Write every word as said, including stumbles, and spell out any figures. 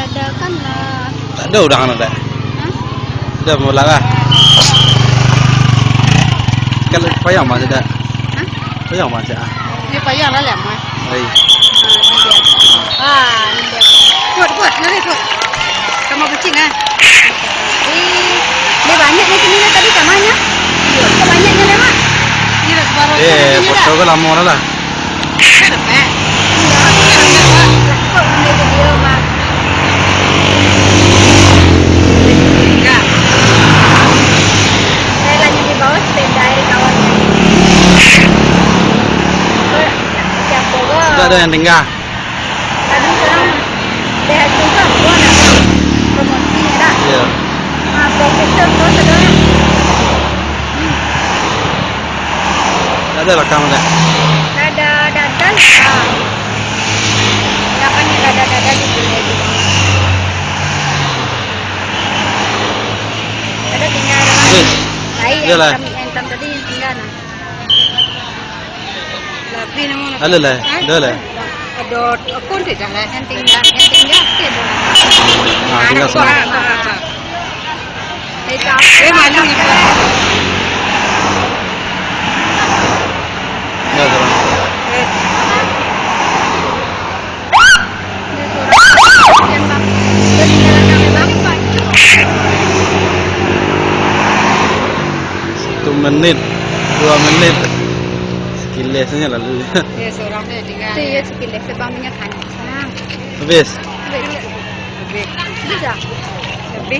Ado kan lah. Tak ado urang ado. Hah? Ado bola lah. Kalau payah mah ado. Hah? Payah mah ado. Dia payah lah lah mah. Ai. Ah, ni dia. Ah, ni dia. Kuat, kuat, lari kuat. Sama kucing ah. Eh, dia banyak ni sini tadi samanya. Dia banyaknya lewat. Ni lah separuh. Eh, foto ko lamo lah lah. Tidak ada yang tinggal. Tadi orang lihat juga, gua nak promosi, ya tak? Iya. Ah, profesor gua sedang. Hmm. Tak ada rekam dah. Tak ada dadah lah. Kenapa ni tak ada dadah di sini? Ada tinggal ada. Eh, lain. Iyalah. Yang hitam, yang hitam tadi yang tinggal nah. Ada lah, ada lah. Ada akun tidak lah, yang tinggal, yang tinggal sikit tu. Ah, tinggal sana. Eh, maju ni. Ya, salam. Eh. Satu menit, dua menit, sekilas saja lalu. Ya, seorang tu tinggal. Tu ya, sekilas, sebab minyak panas. Nah. Habis. Habis. Habis. Habis dah. Habis.